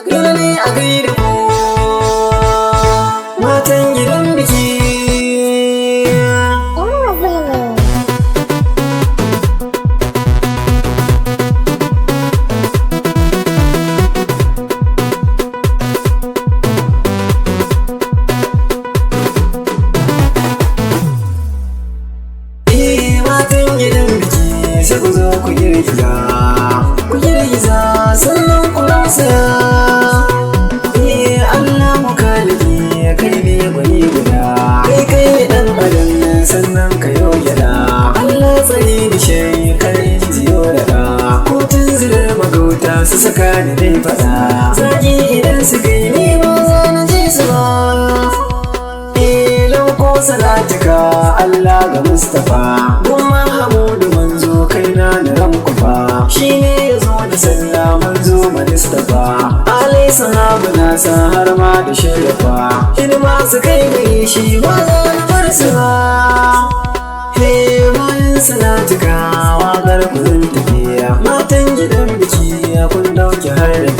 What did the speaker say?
Dole ne a gaida ku, matan gidan biki. Yan waziri. Eh, matan gidan biki, sai ku zo ku girgiza, ku girgiza, sannan ku rausaya. Eh, Allah mu kaliki, kai ne gwani guda, kai kai ne dan adam, sannan ka yo gyada. Allah tsare ni shi kar in jiyo daga kotun zirar magauta su saka ni dai fada. Zaki idan su kai ni ba za na ji su ba. Ko salatika Allah ga Mustapha, Gumma Hamudu manzo, kaina na rankufa. Shi ne ya zo da sallah, manzo Manistafa, alai sahabu nasa har ma da shirafa. Hidima su kai gare shi ba za na bar su ba. He, bayan salatika, waƙar ku zan tafiya. Matan gidan biki, kun dauki har da